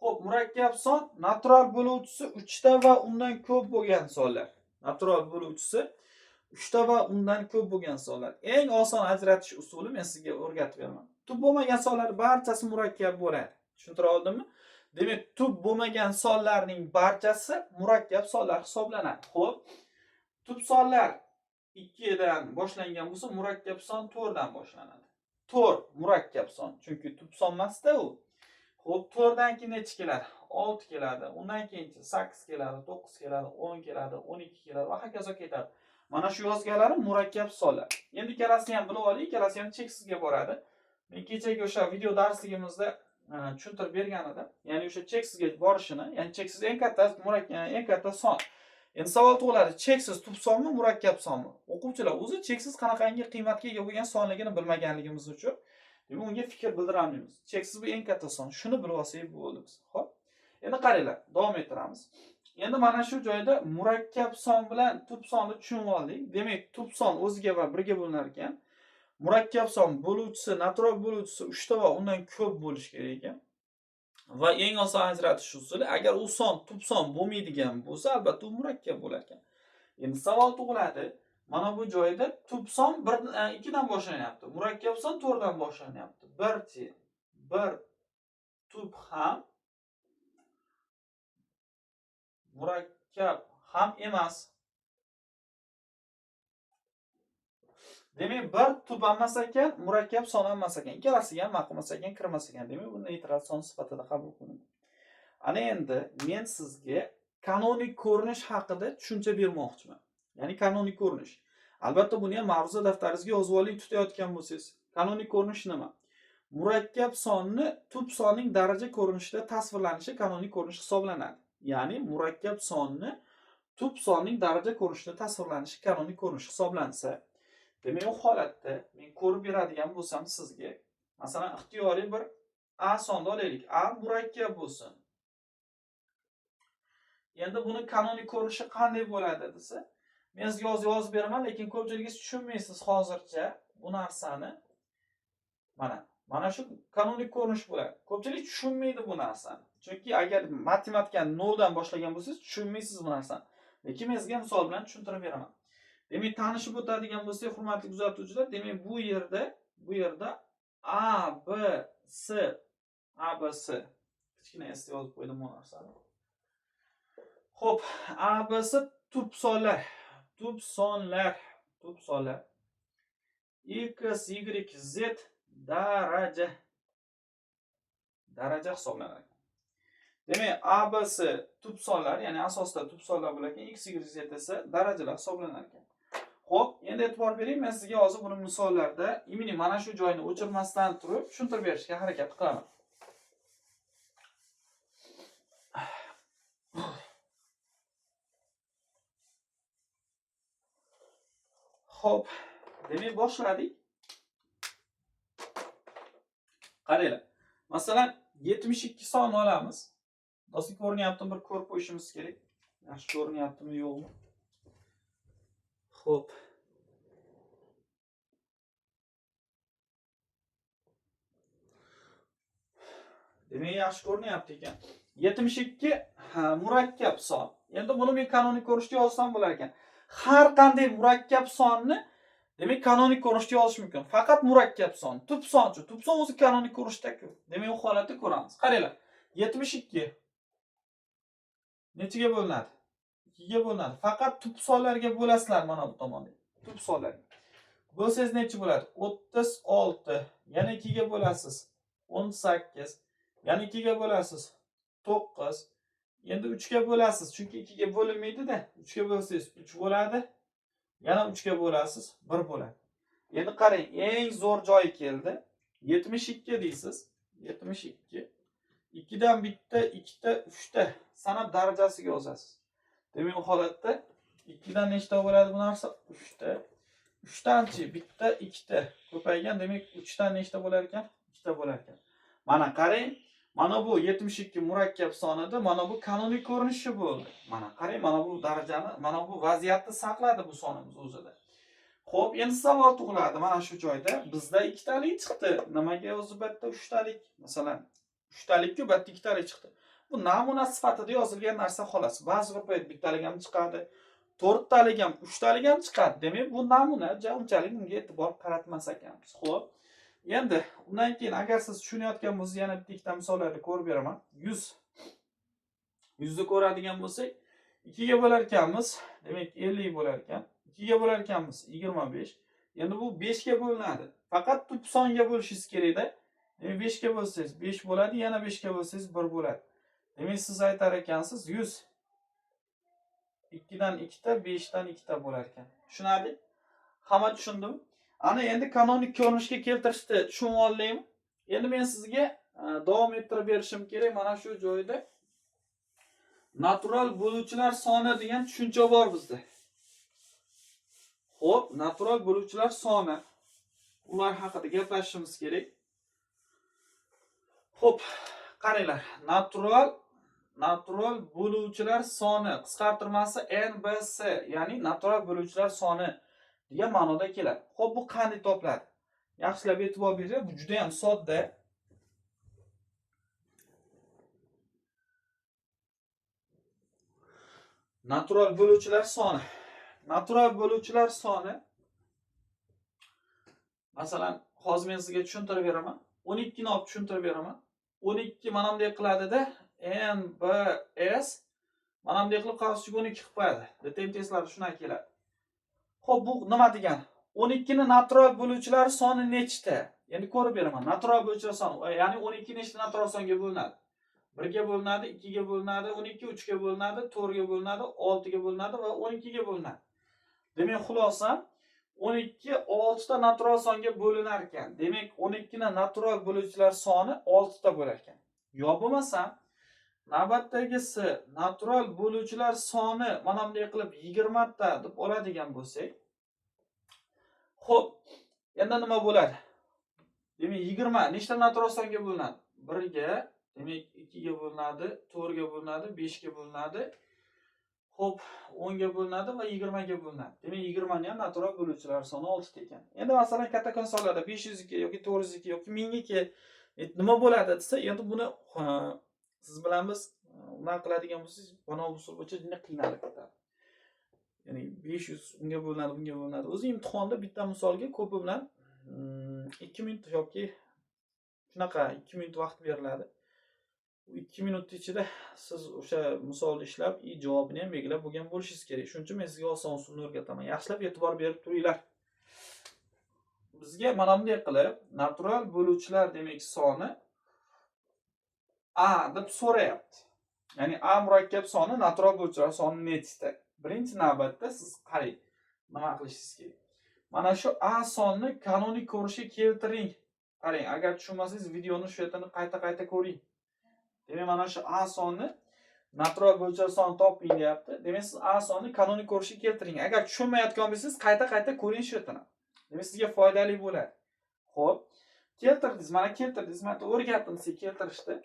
Speaker 1: Xo'p, murakkab son natural bo'luvchisi 3 ta va undan ko'p bo'lgan sonlar. Natural bo'luvchisi 3 ta va undan ko'p bo'lgan sonlar. Eng oson ajratish usuli men sizga o'rgatib beraman. Tub bo'lmagan sonlar barchasi murakkab bo'ladi. Tushuntira oldimmi? Demak, tub bo'lmagan sonlarning barchasi murakkab sonlar hisoblanadi. Xo'p, tub sonlar 2 dan boshlangan bo'lsa, murakkab son 4 dan boshlanadi. 4 murakkab son, chunki tub son emas-da u. Xo'p, 4 dan keyin necha keladi? 6 keladi. Undan keyinchi 8 keladi, 9 keladi, 10 keladi, 12 keladi va hokazo ketadi. Mana shu yozganlarim murakkab sonlar. Endi ikkalasini ham bilib oling, ikkalasi ham cheksizga boradi. Men kechagi o'sha video darsligimizda tushuntirib bergan edim. Ya'ni o'sha cheksizga borishini, ya'ni cheksiz eng katta eng katta son. Endi savol tug'iladi, cheksiz tub sonmi, murakkab sonmi? O'quvchilar o'zi cheksiz qanaqangi qiymatga ega bo'lgan sonligini bilmaganligimiz uchun demak unga fikr bildira olmaymiz. Cheksiz bu eng katta son. Shuni bilib olsak bo'ldi biz. Xo'p. Endi qaranglar, davom ettiramiz. Endi mana shu joyda murakkab son bilan tub sonni tushunib oldik. Demak, tub son o'ziga va birga bo'linar ekan. Murakkab son bo'luvchisi, natural bo'luvchisi 3 ta va undan ko'p bo'lishi kerak ekan. Va eng oson ajratish usuli, agar u son tub son bo'lmaydigan bo'lsa, albatta u murakkab bo'lar ekan. Endi savol tug'iladi. Mana bu joyda tub son 1 2 dan boshlanyapti. Murakkab son 4 dan boshlanyapti. 1 tub ham murakkab ham emas. Demak, bir tub emas ekan, murakkab son emas ekan. Ikkalasiga ham ma'qul emas ekan, kirmas ekan. Demak, bu neytral son sifatida qabul qilinadi. Ana endi men sizga kanonik ko'rinish haqida tushuncha bermoqchiman. Ya'ni kanonik ko'rinish. Albatta buni ham ma'ruza daftaringizga yozib oling, tutayotgan bo'lsangiz. Kanonik ko'rinish nima? Murakkab sonni tub sonning daraja ko'rinishida tasvirlanishi kanonik ko'rinish hisoblanadi. Ya'ni murakkab sonni tub sonning daraja ko'rinishida tasvirlanishi kanonik ko'rinish hisoblansa, demak, u holatda men ko'rib beradigan bo'lsam sizga, masalan, ixtiyoriy bir A sonni olaylik. A murakkab bo'lsin. Endi buni kanonik ko'rinishi qanday bo'ladi desa, men sizga hozir yozib beraman, lekin ko'pchiligingiz tushunmaysiz hozircha bu narsani. Mana shu kanonik ko'rinish bo'ladi. Ko'pchilik tushunmaydi bu narsani. Chunki agar matematikani 0 dan boshlagan bo'lsangiz, tushunmaysiz bu narsani. Lekin men sizga misol bilan tushuntirib beraman. Demak, tanishib o'tadigan bo'lsak, hurmatli kuzatuvchilar, demak bu yerda A, B, S, A, B, S. Kichkina S yozib qo'ydim bu narsani. Xo'p, A, B, S tub sonlar. Tub sonlar, tub sonlar. X, Y, Z daraja. Daraja hisoblanadi. Demak, A, B, S tub sonlar, ya'ni asosida tub sonlar bo'lar ekan, X, Y, Z esa darajalar hisoblanar ekan. Xo'p, endi e'tibor bering, men sizga hozir buni misollarda imini mana shu joyini o'chirmasdan turib tushuntirib berishga harakat qilaman. Xo'p, demak boshladik. Qaranglar. Masalan, 72 sonni olamiz. Do'stlar, ko'rinyaptimi? Bir ko'rib qo'yishimiz kerak. Yaxshi ko'rinyaptimi, yo'qmi? Xo'p. Demak, yaxshi ko'rinyapti ekan. 72 murakkab son. Endi buni men kanonik ko'rinishda yozsam bo'lar ekan. Har qanday murakkab sonni demak kanonik ko'rinishda yozish mumkin. Faqat murakkab son. Tub sonchi, tub son o'zi kanonik ko'rinishda-ku. Demak, u holatda ko'ramiz. Qaranglar. 72 nechiga bo'linadi? 2 ga bo'linadi. Faqat tub sonlarga bo'lasizlar mana bu tomonda. Tub sonlarga. Bo'lsangiz necha bo'ladi? 36. Yana 2 ga bo'lasiz. 18. Yana 2 ga bo'lasiz. 9. Endi 3 ga bo'lasiz. Chunki 2 ga bo'linmaydi-da. 3 ga bo'lsangiz 3 bo'ladi. Yana 3 ga bo'lasiz, 1 bo'ladi. Endi qarang, eng zo'r joyi keldi. 72 deysiz. 72. 2 dan bitta, ikkita, uchta sanab darajasiga yozasiz. Demak, u holatda 2 dan nechta bo'ladi bu narsa? 3 ta. 3 danchi bitta, ikkita ko'paygan, demak 3 dan nechta bo'lar ekan? 2 ta bo'lar ekan. Mana qarang, mana bu 72 murakkab son edi, mana bu kanonik ko'rinishi bo'ldi. Mana qarang, mana bu darajani, mana bu vaziyatni saqladi bu sonimiz o'zida. Xo'p, endi savol tug'iladi mana shu joyda. Bizda ikkitalik chiqdi. Nimaga o'zi bu yerda uchtalik? Masalan, uchtalikku, bu yerda ikkitalik chiqdi. Bu namuna sifatida yozilgan narsa xolos. Ba'zi bir payt bittalik ham chiqadi, to'rttalik ham, uchtalik ham chiqadi. Demak, bu namuna, unchalik bunga e'tibor qaratmas ekanmiz. Xo'p. Endi undan keyin agar siz tushunayotgan bo'lsangiz, yana bitta ikkita misollarni ko'rib beraman. 100. 100 ni ko'radigan bo'lsak, 2 ga bo'lar ekanmiz, demak 50 bo'lar ekan. 2 ga bo'lar ekanmiz 25. Endi bu 5 ga bo'linadi. Faqat tub songa bo'lishingiz kerakda. Demak 5 ga bo'lsangiz 5 bo'ladi, yana 5 ga bo'lsangiz 1 bo'ladi. Demak siz aytar ekansiz 100 2 dan 2 ta, 5 dan 2 ta bo'lar ekan. Tushunarli? Hamma tushundimi? Ana endi kanonik ko'rinishga keltirishni tushunib oldingmi? Endi men sizga davom ettirib berishim kerak mana shu joyda. Natural bo'luvchilar soni degan tushuncha bor bizda. Xo'p, natural bo'luvchilar soni. Ular haqida gaplashishimiz kerak. Xo'p, qaranglar. Natural bo'luvchilar soni qisqartirmasi NBS, ya'ni natural bo'luvchilar soni degan ma'noda keladi. Xo'p, bu qanday topiladi? Yaxshilab e'tibor beringlar, bu juda ham sodda. Natural bo'luvchilar soni. Natural bo'luvchilar soni masalan, hozir men sizga tushuntirib beraman. 12 ni olib tushuntirib beraman. 12 mana bunday qiladida N B S mana bunday qilib qavschiga 12 qilib qo'yadi. DTM testlarda shunaqa keladi. Xo'p, bu nima degani? 12 ni natural bo'luvchilar soni nechta? Endi ko'rib beraman. Natural bo'luvchilar soni, ya'ni 12 nechta natural songa bo'linadi? 1 ga bo'linadi, 2 ga bo'linadi, 12 3 ga bo'linadi, 4 ga bo'linadi, 6 ga bo'linadi va 12 ga bo'linadi. Demak, xulosa 12 6 ta natural songa bo'linar ekan. Demak, 12 ni natural bo'luvchilar soni 6 ta bo'lar ekan. Yo bo'lmasa, navbatdagisi natural bo'luvchilar soni mana bunday qilib 20 ta deb oladigan bo'lsak, xo'p, endi nima bo'ladi? Demak, 20 nechta natural songa bo'linadi? 1 ga, demak 2 ga bo'linadi, 4 ga bo'linadi, 5 ga bo'linadi. Xo'p, 10 ga bo'linadi va 20 ga bo'linadi. Demak, 20 ni ham natural bo'luvchilar soni 6 ta ekan. Endi masalan, kattakon sonlarda 502 yoki 402 yoki 1002 nima bo'ladi desa, endi buni siz bilan biz nima qiladigan bo'lsangiz, mana bu usul bo'yicha juda qiynalib ketadi. Ya'ni 500 unga bo'linadi, bunga bo'linadi. O'zi imtihonda bitta misolga ko'pi bilan 2 minut yoki shunaqa 2 minut vaqt beriladi. 2 minut ichida siz o'sha misolni ishlab, javobini ham belgilab bo'lgan bo'lishingiz kerak. Shuning uchun men sizga oson usulni o'rgataman. Yaxshilab e'tibor berib turinglar. Bizga mana bunday qilib natural bo'luvchilar demak soni A deb so'rayapti. Ya'ni A murakkab soni natural bo'luvchilar soni nechta? Birinchi navbatda siz qarang, nima qilishingiz kerak. Mana shu A sonni kanonik ko'rinishga keltiring. Qarang, agar tushunmasangiz videoni shu yerdan qayta-qayta ko'ring. Demak, mana shu A sonni Natural bo'luvchilar sonini toping deyapti. Demak, siz A sonini kanonik ko'rinishga keltiring. Agar tushunmayotgan bo'lsangiz, qayta-qayta ko'ring shu yerdan. Demak, sizga foydali bo'ladi. Xo'p, keltirdingiz, mana keltirdingiz, mana o'rgatdim sizga keltirishni.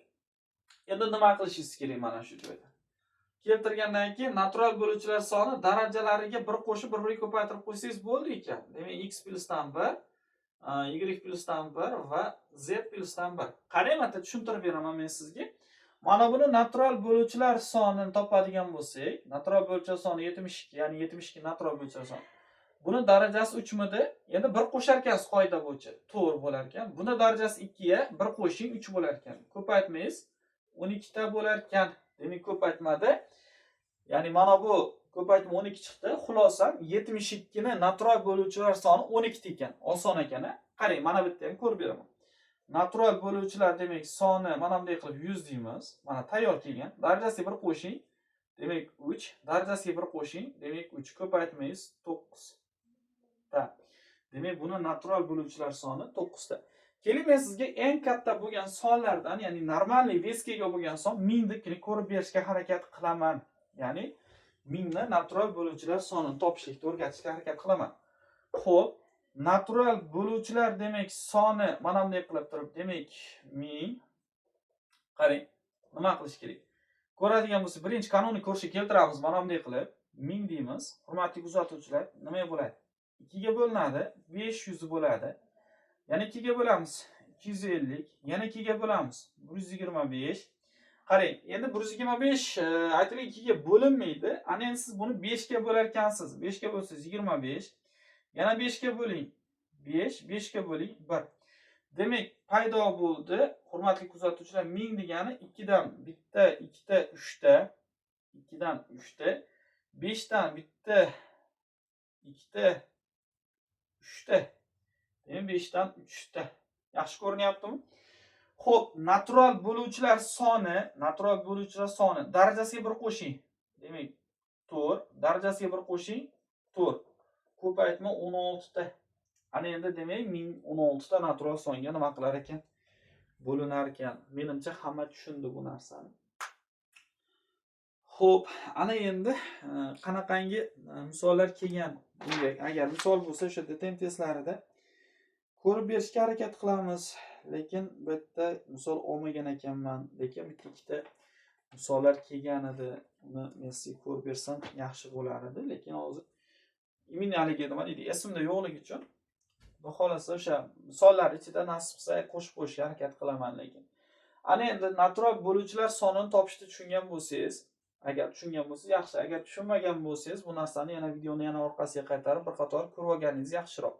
Speaker 1: Endi nima qilishingiz kerak mana shu joyda? Keltirgandan keyin natural bo'luvchilar soni darajalariga bir qo'shib bir-biriga ko'paytirib qo'ysangiz bo'ldi ekan. Demak, x plyusdan 1, y plyusdan 1 va z plyusdan 1. Qarang, mana tushuntirib beraman men sizga. Mana buni natural bo'luvchilar sonini topadigan bo'lsak, natural bo'luvchilar soni 72, ya'ni 72 natural bo'luvchilar soni. Buni darajasi 3 midi? Endi 1 qo'shar ekansiz qoida bo'yicha 4 bo'lar ekan. Buni darajasi 2 ga 1 qo'shing 3 bo'lar ekan. Ko'paytmaysiz 12 ta bo'lar ekan. Demak, ko'paytmada, ya'ni mana bu ko'paytma 12 chiqdi. Xulosa 72 ni natural bo'luvchilar soni 12 ta ekan. Oson ekan, a? Qarang, mana bitta ham ko'rib beraman. Natural bo'luvchilar demak soni mana bunday qilib 100 deymiz. Mana tayyor kelgan. Darajasiga 1 qo'shing. Demak 3, darajasiga 1 qo'shing. Demak 3 ko'paytmaysiz 9 ta. Demak, buni natural bo'luvchilar soni 9 ta. Keling, men sizga eng katta bo'lgan sonlardan, ya'ni нормальный вес ga ega bo'lgan son 1000 nikini ko'rib berishga harakat qilaman. Ya'ni 1000 ni natural bo'luvchilar sonini topishlikni o'rgatishga harakat qilaman. Xo'p, natural bo'luvchilar demak soni mana bunday qilib turib, demak 1000. Qarang, nima qilish kerak? Ko'radigan bo'lsak, birinchi kanonik ko'rinishga keltiramiz mana bunday qilib, 1000 deymiz. Hurmatli kuzatuvchilar, nima bo'ladi? 2 ga bo'linadi, 500 bo'ladi. Yana 2 ga bo'lamiz, 250, yana 2 ga bo'lamiz, 125. Qarang, endi 125 aytaylik 2 ga bo'linmaydi. Ana endi siz buni 5 ga bo'lar ekansiz. 5 ga bo'lsangiz 25. Yana 5 ga bo'ling. 5, 5 ga bo'ling 1. Demak, paydo bo'ldi. Hurmatli kuzatuvchilar, 1000 degani 2 dan bitta, ikkita, 3 ta, 2 dan 3 ta, 5 dan bitta, ikkita, 3 ta. Demak, 5 dan 3 ta. Yaxshi ko'rinyaptimi? Xo'p, natural bo'luvchilar soni, natural bo'luvchilar soni darajasiga bir qo'shing. Demak, 4, darajasiga bir qo'shing, 4. Ko'paytma 16 ta. Ana endi demak 1016 ta natural songa nima qilar ekan? Bo'linar ekan. Menimcha hamma tushundi bu narsani. Xo'p, ana endi qanaqangi misollar kelgan bunga? Agar misol bo'lsa, o'sha DTM testlarida ko'rib berishga harakat qilamiz. Lekin bu yerda misol olmagan ekanman. Lekin bitta ikkita misollar kelgan edi. Uni men sizga ko'rib bersam yaxshi bo'lar edi. Lekin hozir именно haligi nima deydi, esimda yo'qligi uchun, xudo xohlasa, o'sha misollar ichida nasib qilsa qo'shib qo'yishga harakat qilaman lekin. Ana endi natural bo'luvchilar sonini topishni tushungan bo'lsangiz, agar tushungan bo'lsangiz yaxshi, agar tushunmagan bo'lsangiz, bu narsani yana videoni yana orqasiga qaytarib bir qator ko'rib olganingiz yaxshiroq.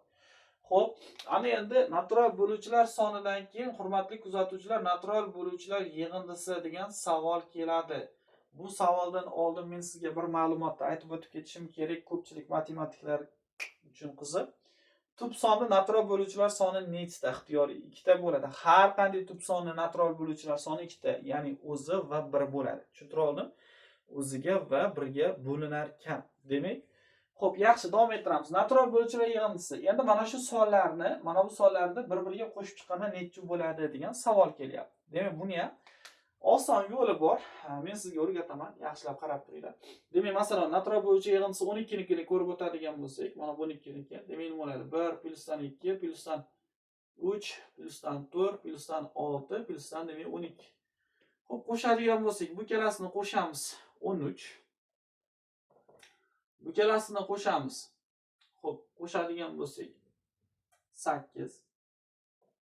Speaker 1: Xo'p, ana endi natural bo'luvchilar sonidan keyin, hurmatli kuzatuvchilar, natural bo'luvchilar yig'indisi degan savol keladi. Bu savoldan oldin men sizga bir ma'lumotni aytib o'tib ketishim kerak, ko'pchilik matematiklar uchun qiziq. Tub sonni natural bo'luvchilar soni nechta? Ixtiyoriy ikkita bo'ladi. Har qanday tub sonni natural bo'luvchilar soni ikkita, ya'ni o'zi va bir bo'ladi. Tushuntira oldim? O'ziga va birga bo'linar ekan. Demak, xo'p, yaxshi, davom ettiramiz. Natural bo'luvchilar yig'indisi. Endi mana shu sonlarni, mana bu sonlarni bir-biriga qo'shib chiqqanda necha bo'ladi degan savol kelyapti. Demak, buni ham oson yo'li bor. Men sizga o'rgataman, yaxshilab qarab turinglar. Demak, masalan, natural bo'yicha yig'indisi 12 nikini ko'rib o'tadigan bo'lsak, mana bu 12 niki. Demak, nima bo'ladi? 1 plyusdan 2 plyusdan 3 plyusdan 4 plyusdan 6 plyusdan demak 12. Xo'p, qo'shadigan bo'lsak, bu ikkalasini qo'shamiz 13. Bu ikkalasini qo'shamiz. Xo'p, qo'shadigan bo'lsak 8.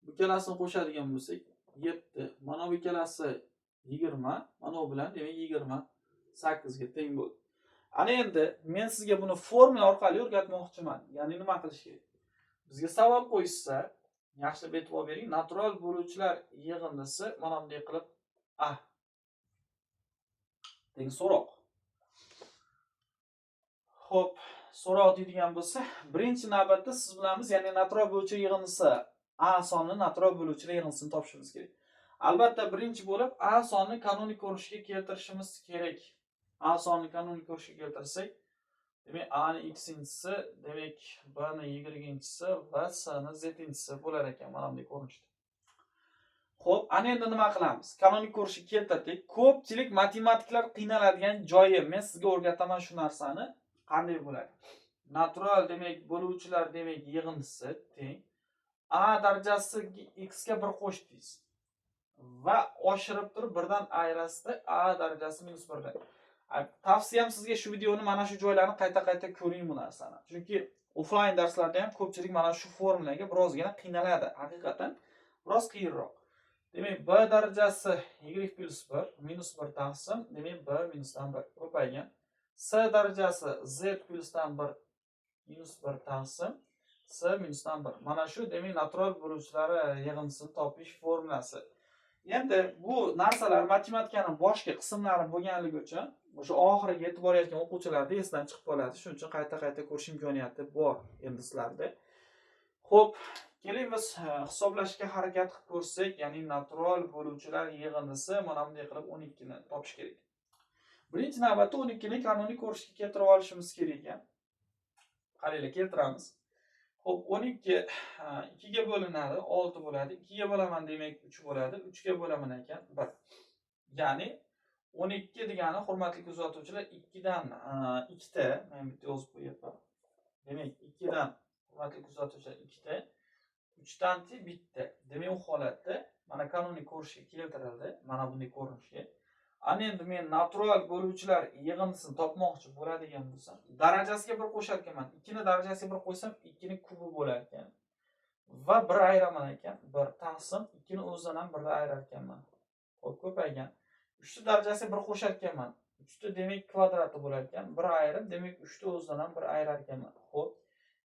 Speaker 1: Bu ikkalasini qo'shadigan bo'lsak 7. Mana bu ikkalasi 20, mana bu bilan demak 28 ga teng bo'ldi. Ana endi men sizga buni formula orqali o'rgatmoqchiman. Ya'ni nima qilish kerak? Bizga savol qo'yishsa, yaxshilab e'tibor bering. Natural bo'luvchilar yig'indisi mana bunday qilib A degan so'roq. Xo'p, so'roq deydigan bo'lsa, birinchi navbatda siz bilan biz, ya'ni natural bo'luvchi yig'indisi A sonini natural bo'luvchilar yig'indisini topishimiz kerak. Albatta, birinchi bo'lib A sonini kanonik ko'rinishga keltirishimiz kerak. A sonini kanonik ko'rinishga keltirsak, demak A ni x-inchisi, demak B ni y-inchisi va C ni z-inchisi bo'lar ekan mana bunday ko'rinishda. Xo'p, ana endi nima qilamiz? Kanonik ko'rinishga keltirdik. Ko'pchilik matematiklar qiynaladigan joyi, men sizga o'rgataman shu narsani qanday bo'ladi. Natural demak bo'luvchilar demak yig'indisi teng a darajasi x ga 1 qo'shdingiz va oshirib turib birdan ayrasida a darajasi minus 1 dan. Tavsiyam sizga shu videoni mana shu joylarni qayta-qayta ko'ring bu narsani. Chunki offline darslarda ham ko'pchilik mana shu formulaga birozgina qiynaladi. Haqiqatan biroz qiyinroq. Demak, b darajasi y plus 1 minus 1 taqsim, demak b minusdan 1 ko'paygan. C darajasi z plusdan 1 minus 1 taqsim c minusdan 1. Mana shu demak natural bo'luvchilari yig'indisini topish formulasi. Endi bu narsalar matematikaning boshqa qismlari bo'lganligi uchun o'sha oxiriga yetib borayotgan o'quvchilarda esdan chiqib qoladi. Shuning uchun qayta-qayta ko'rish imkoniyati bor endi sizlarda. Xo'p, keling biz hisoblashga harakat qilib ko'rsak, ya'ni natural bo'luvchilar yig'indisi mana bunday qilib 12 ni topish kerak. Birinchi navbatda 12 ni kanonik ko'rinishga keltirib olishimiz kerak ekan. Qaranglar, keltiramiz. Xo'p, 12 2 ga bo'linadi, 6 bo'ladi. 2 ga bo'laman demak 3 bo'ladi. 3 ga bo'laman ekan 1. Ya'ni 12 degani hurmatli kuzatuvchilar 2 dan 2 ta, men bitta yozib qo'yapman. Demak, 2 dan hurmatli kuzatuvchilar 2 ta, 3 dan bitta. Demak, u holatda mana kanonik ko'rinishga keltirildi, mana bunday ko'rinishga. Ana endi men natural bo'luvchilar yig'indisini topmoqchi bo'ladigan bo'lsam, darajasiga 1 qo'shar ekanman. 2 ni darajasiga 1 qo'ysam, 2 ni kubi bo'lar ekan. Va 1 ayiraman ekan. 1 taqsim 2 ni o'zidan ham 1 ayirar ekanman. Xo'p, ko'paygan. 3 ni darajasiga 1 qo'shar ekanman. 3 ni demak kvadrati bo'lar ekan. 1 ayirib, demak 3 ni o'zidan ham 1 ayirar ekanman. Xo'p,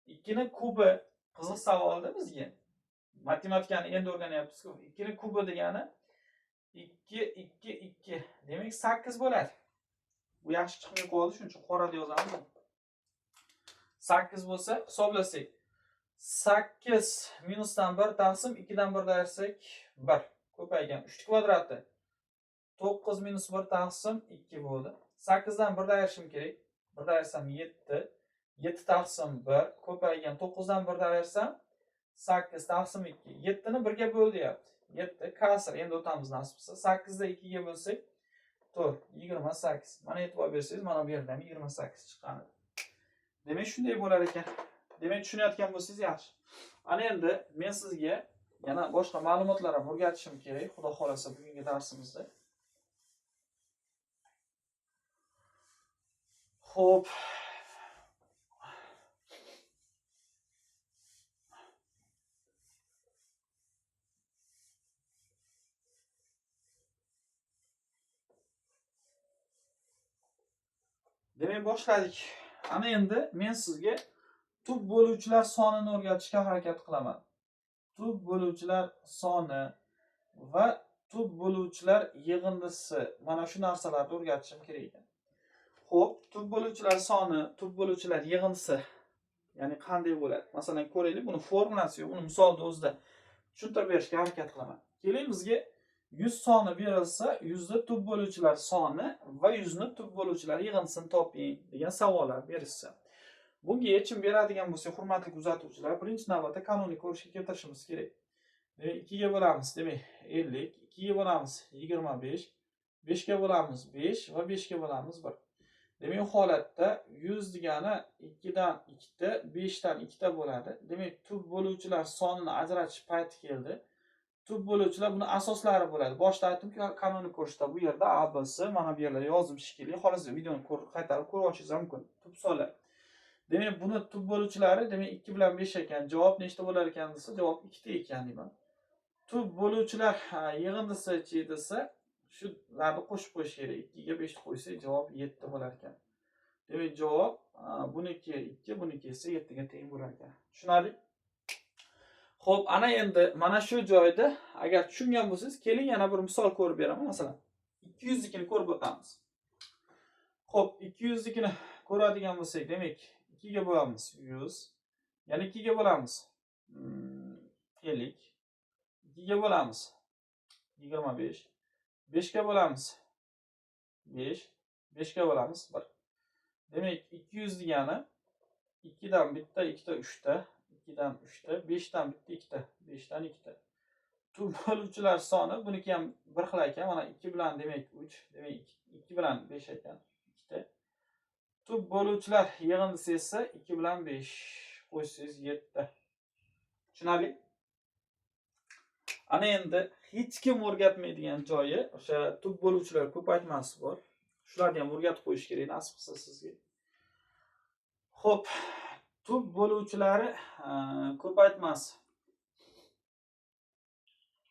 Speaker 1: 2 ni kubi qiziq savolda bizga. Matematikani endi o'rganyapmiz-ku. 2 ni kubi degani 2, 2, 2. Demak 8 bo'ladi. Bu yaxshi chiqmay qoldi, shuning uchun qorada yozamiz. 8 bo'lsa, hisoblasak. 8 minusdan 1 taqsim 2 dan 1 ayirsak 1 ko'paygan. 3 kvadrati 9 minus 1 taqsim 2 bo'ldi. 8 dan 1 ayirishim kerak. 1 ayirsam 7. 7 taqsim 1 ko'paygan. 9 dan 1 ayirsam 8 taqsim 2. 7 ni 1 ga bo'l deyapti. 7 kasr. Endi o'tamiz nasib qilsa. 8 da 2 ga bo'lsak 4, 28. Mana e'tibor bersangiz, mana bu yerdan 28 chiqqan. Demak, shunday bo'lar ekan. Demak, tushunayotgan bo'lsangiz yaxshi. Ana endi men sizga yana boshqa ma'lumotlar ham o'rgatishim kerak, xudo xolasa bugungi darsimizda. Xo'p. Demak, boshladik. Ana endi men sizga tub bo'luvchilar sonini o'rgatishga harakat qilaman. Tub bo'luvchilar soni va tub bo'luvchilar yig'indisi, mana shu narsalarni o'rgatishim kerak ekan. Xo'p, tub bo'luvchilar soni, tub bo'luvchilar yig'indisi, ya'ni qanday bo'ladi? Masalan, ko'raylik, buni formulasi yo'q, buni misolda o'zida tushuntirib berishga harakat qilaman. Keling, bizga 100 soni berilsa, 100 da tub bo'luvchilar soni va 100 ni tub bo'luvchilar yig'indisini toping degan savollar berishsa. Bunga yechim beradigan bo'lsak, hurmatli kuzatuvchilar, birinchi navbatda kanonik ko'rinishga keltirishimiz kerak. Demak, 2 ga bo'lamiz, demak 50, 2 ga bo'lamiz 25, 5 ga bo'lamiz 5 va 5 ga bo'lamiz 1. Demak, u holatda 100 degani 2 dan 2 ta, 5 dan 2 ta bo'ladi. Demak, tub bo'luvchilar sonini ajratish payti keldi. Tub bo'luvchilar buni asoslari bo'ladi. Boshda aytdimki, kanonik ko'rinishda bu yerda A, B, C, mana bu yerda yozdim shekilli. Xolos videoni qaytarib ko'rib olishingiz mumkin. Tub sonlar. Demak, buni tub bo'luvchilari demak 2 bilan 5 ekan. Javob nechta bo'lar ekan desa, javob 2 ta ekan deyman. Tub bo'luvchilar yig'indisi-chi desa, shularni qo'shib qo'yish kerak. 2 ga 5 qo'ysak, javob 7 bo'lar ekan. Demak, javob buniki 2, buniki esa 7 ga teng bo'lar ekan. Tushunarli? Xo'p, ana endi mana shu joyda agar tushungan bo'lsangiz, keling yana bir misol ko'rib beraman. Masalan, 200nikini ko'rib o'tamiz. Xo'p, 200nikini ko'radigan bo'lsak, demak, 2 ga bo'lamiz 100, yana 2 ga bo'lamiz 50, 2 ga bo'lamiz 25, 5 ga bo'lamiz 5, 5 ga bo'lamiz 1. Demak, 200 degani 2 dan bitta, 2 ta, 3 ta, 2 dan 3 ta, 5 dan bitta, 2 ta, 5 dan 2 ta. Tub bo'luvchilar soni buniki ham bir xil ekan. Mana 2 bilan, demak, 3, demak, 2 bilan 5 ekan. Ikkita. Tub bo'luvchilar yig'indisi esa 2 bilan 5 qo'shsangiz 7. Tushunarli? Ana endi hech kim o'rgatmaydigan joyi o'sha tub bo'luvchilar ko'paytmasi bor. Shularni ham o'rgatib qo'yish kerak, nasib qilsa sizga. Xo'p, tub bo'luvchilari ko'paytmasi.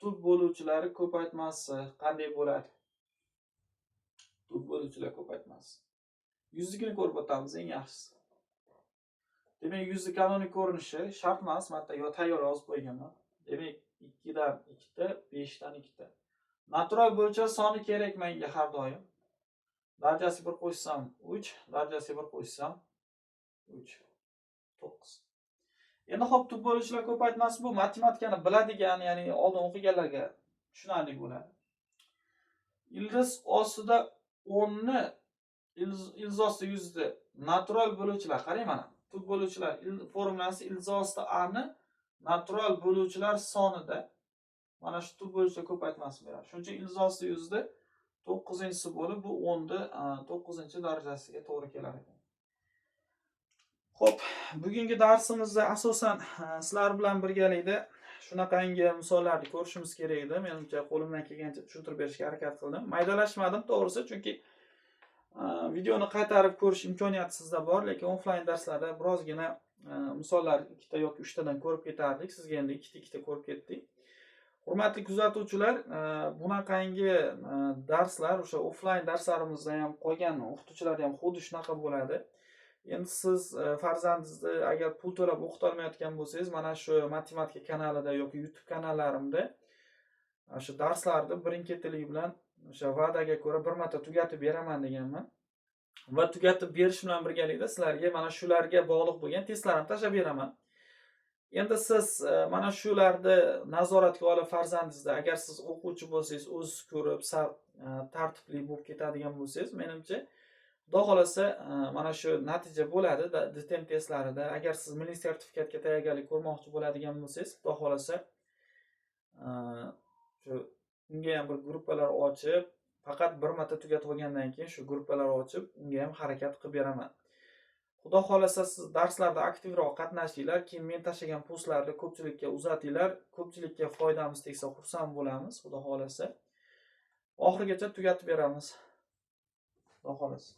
Speaker 1: Tub bo'luvchilari ko'paytmasi qanday bo'ladi? Tub bo'luvchilar ko'paytmasi. Yuzlikini ko'rib o'tamiz, eng yaxshisi. Demak, yuzlik kanonik ko'rinishi shart emas, mana yo tayyor yozib qo'yganman. Demak, 2 dan ikkita, 5 dan ikkita. Natural bo'luvchilar soni kerak menga har doim. Darajasi 1 qo'shsam 3, darajasi 1 qo'shsam 3, 9. Endi hop, tub bo'luvchilar ko'paytmasi bu matematikani biladigan, ya'ni oldin o'qiganlarga tushunarli bo'ladi. Ildiz ostida 10 ni ildiz ostida 100 ni natural bo'luvchilar, qarang mana, tub bo'luvchilar formulasi ildiz ostida a ni natural bo'luvchilar sonida mana shu tub bo'luvchilar ko'paytmasini beradi. Shuning uchun ildiz ostida 100 ni 9-inchisi bo'lib, bu 10 ni 9-darajasiga to'g'ri kelar ekan. Xo'p, bugungi darsimizda asosan sizlar bilan birgalikda shunaqangi misollarni ko'rishimiz kerak edi. Menimcha, qo'limdan kelgancha tushuntirib berishga harakat qildim. Maydalashmadim to'g'risi, chunki videoni qaytarib ko'rish imkoniyati sizda bor, lekin offlayn darslarda birozgina misollar ikkita yoki uchtadan ko'rib ketardik. Sizga endi ikkita ikkita ko'rib ketdik. Hurmatli kuzatuvchilar, bunaqangi darslar o'sha offlayn darslarimizda ham, qolgan o'qituvchilarda ham xuddi shunaqa bo'ladi. Endi siz farzandingizni agar pul to'lab o'qitolmayotgan bo'lsangiz, mana shu matematika kanalida yoki YouTube kanallarimda shu darslarni birin-ketinlik bilan o'sha va'daga ko'ra bir marta tugatib beraman deganman. Va tugatib berish bilan birgalikda sizlarga mana shularga bog'liq bo'lgan testlar ham tashlab beraman. Endi siz mana shularni nazoratga olib farzandingizni, agar siz o'quvchi bo'lsangiz, o'zingiz ko'rib, sal tartibli bo'lib ketadigan bo'lsangiz, menimcha, Xudo xohlasa, mana shu natija bo'ladi DTM testlarida. Agar siz milliy sertifikatga tayyorgarlik ko'rmoqchi bo'ladigan bo'lsangiz, Xudo xohlasa, shu unga ham bir gruppalar ochib, faqat bir marta tugatib olgandan keyin shu gruppalar ochib, unga ham harakat qilib beraman. Xudo xohlasa, siz darslarda aktivroq qatnashinglar, keyin men tashlagan postlarni ko'pchilikka uzatinglar, ko'pchilikka foydamiz tegsa, xursand bo'lamiz, Xudo xohlasa. Oxirigacha tugatib beramiz. Xudo xohlasa.